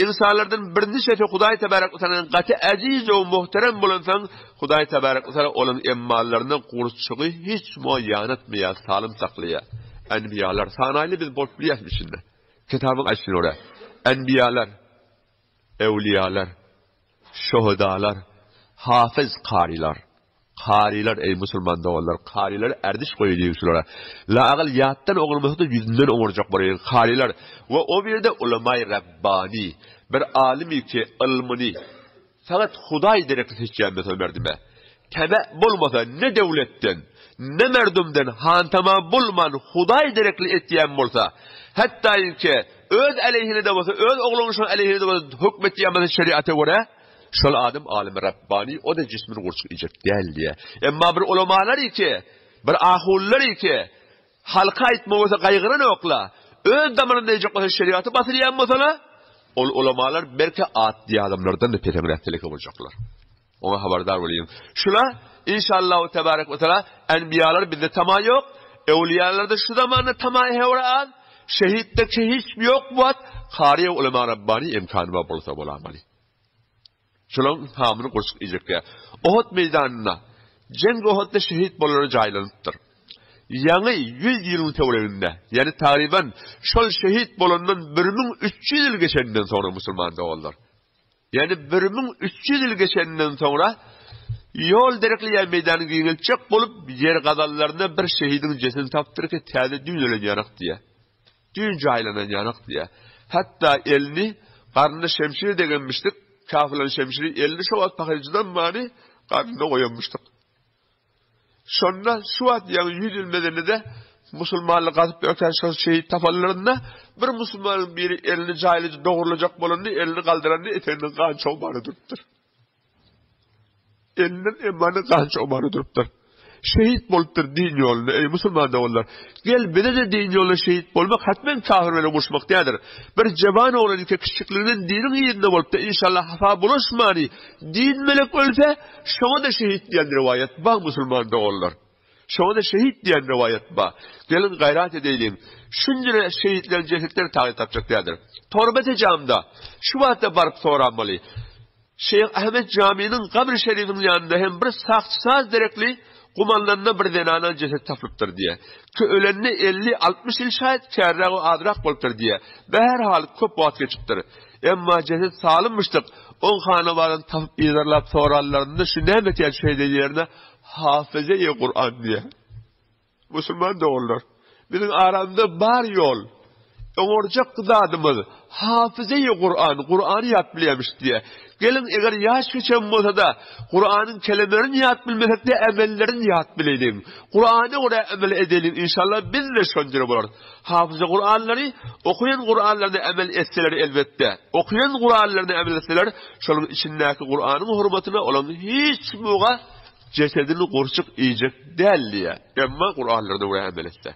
Ynsanlardan birniçesi Hudaý tebarek we taaladan gaty eziz we muhterem bolansoň, Hudaý tebarek we taala olaryň emmallaryna gurçugy hiç mo ýanatmaýar, salym saklaýar. Enbiýalar, sanaýly biz bolup bilýäsmi içinde? Kitabyň aýdyşyna görä, enbiýalar, ewliýalar, şöhedalar, hafyz karylar. Karylar eý musulman doganlar karylar erdiş goýalyň şulara la agyl ýatdan oňarmasada ýüzünden oňarjak bolaýyň karylar we o birde ulamaý rabbani bir alymy ki ylmyny fakat hudaý derekli seçýän mesele merdime teme bolmasa ne döwletden ne merdumden hantama bolman hudaý derekli etýän bolsa hatda ki öz aleyhine de bolsa öz oglunyň şoň aleyhine de bolsa hökm etýän bolsa şeriata görä Şol adam alymy Rabbani, o-da jismini gurçuk iýjek däl diýýär. Emma bir ulamalar ki, bir ahunlar ki, halka aýtma bolsa gaýgyranokla, öz damarynda iýjek bolsa şeriaty basylýan bolsala, ol ulamalar belki atly adamlardan-da peseňräk teleke boljaklar. Oňa habardar bolaýyň. Şula inşallahu tebarek we taala enbiýalar bizde tama ýok, ewliýalarda şu zamanda tama hewre az, şehitde hiç ýok bu wagt, kary ulama Rabbani imkany bar bolsa bolamaly. Şolaryň tamyny gurçuk iýjekkä. Ohut meýdanynda, jeň Ohutda şehit bolanlar jaýlanypdyr. Ýaňy ýüz ýylyň töwereginde, ýagny tagryban şol şehit bolandan 1300 ýyl geçenden soňra musulman doganlar. Ýagny 1300 ýyl geçenden soňra ýol derekli ýer meýdany giňeltjek bolup ýer gazanlarynda bir şehidiň jesedini tapypdyr ki, täze düýn ölen ýanak diýýär. Düýn jaýlanan ýanak diýýär. Hatda elini garnyna şemşir degenmişdik, kafyrlaryň şemşiri elini şo wagt pahyr jydanmany garnyna goýanmyşdyk. Şonda şu wagt ýaňy ýüz ýyl medenede musulmanlar gazyp ýörkä şol şehit tapanlarynda bir musulmanyň biri elini jaýlajy dogrulajak bolanda elini galdyranda eteginden gan çogmana durupdyr. Elinden emmany gan çogmana durupdyr. Şehit bolupdyr din ýolunda, eý musulman doganlar. Gel bize-de din ýolunda şehit bolmak hatmen kafir bilen uruşmak däldir. Bir jewan oglan ike kiçjikliginden diniň yzynda bolupdyr, inşallah hafa bulaşmany din melek ölse, şoňa-da şehit diýen rowaýat bar musulman doganlar. Şoňa-da şehit diýen rowaýat bar. Geliň gaýrat edeýliň. Şunjüre şehitleriň jesetleri taýyn tapjak däldir. Torba tejamda şu wagtda baryp soranmaly. Şeýh Ahmet Jamynyň gabry şerifiniň ýanynda hem bir sakçy-saz derekli gumanlanma bir zenanaň jesedi tapylypdyr diýýär. Ki ölenine 50-60 ýyl şaýat kärräk we azrak bolupdyr diýýär. Bäherhal köp wagt geçipdir. Emma jeset salymmyşdyk. Oň hanabadyny tapyp yzarlap soranlarynda şu näme etýän şeýle ýerine hafyze-i Kuran diýýär. Musulman doganlar, biziň aramyzda bar ýol, oňarjak zadymyz hafyzeýi Kuran, Kurany ýat bilýärmiş diýýär. Geliň, eger ýaş geçen bolsa-da, Kuranyň kelimelerini ýat bilmesek-de, emellerini ýat bileýliň. Kurana görä emel edeliň, inşallah biz-de şonjüre bolarys. Hafyze Kuranlary, okaýan Kuranlaryna emel etseler elbetde, okaýan Kuranlaryna emel etseler, şolaryň içindäki Kuranyň hormatyna olaryň hiç muga Jesedini gurçuk iýjek däl diýýär. Emma Kuranlaryna görä emel etse.